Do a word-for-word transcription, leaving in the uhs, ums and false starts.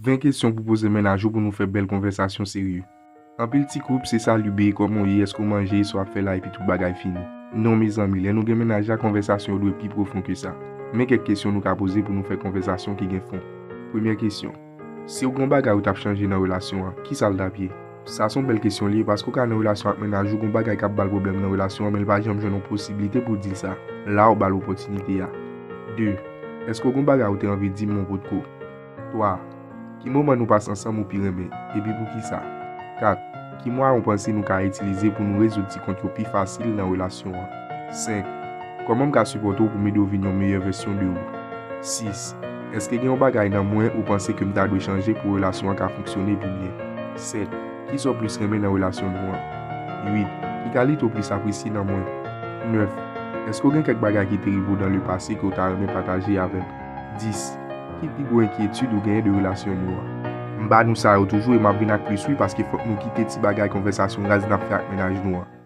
Ven kesyon pou poze mennaj ou pou nou fè bèl konvèsasyon serye. Anpil ti koup, se sali, bebe, kòman w ye, èske w manje, sa w ap fè la, epi tout bagay fini. Non, mezanmi, lè nou gen mennaj la, konvèsasyon yo dwe pi pwofon ke sa. Men kèk kesyon nou ka poze pou nou fè konvèsasyon ki gen fon. Premyè kesyon. Si w gen yon bagay ou t ap chanje nan relasyon an, kisa l t ap ye? Sa se yon bèl kesyon li ye, paske w ka nan relasyon ak mennaj ou, gen yon bagay k ap ba l pwoblèm nan relasyon an, men l pa janm jwenn yon posiblite pou w di l sa. La w ba l opòtinite a. De. Èske w gen yon bagay ou te anvi di m, men w potko? Twa. Ki moman nou pase ansanm ou pi renmen, epi poukisa? Kat. Ki mwayen w panse nou ka itilize pou nou rezoud ti kont yo pi fasil nan relasyon an? Senk. Kòman m ka sipòte w pou m ede w vin yon meyè vèsyon de ou? Sis. Èske gen yon bagay nan mwen ou panse ke m ta dwe chanje pou relasyon an ka fonksyone pi byen? Sèt. Kisa w plis renmen nan relasyon nou an? Uit. Ki kalite w plis apresye nan mwen? Nèf. Èske w gen kèk bagay ki te rive w dans le passé ke w ta renmen pataje avè m? Dis. Ki pi gwo enkyetid ou genyen de relasyon nou an? M ba nou sa yo toujou e m ap vin ak plis wi, paske fòk nou kite ti bagay konvèsasyon raz n ap fè ak mennaj nou an.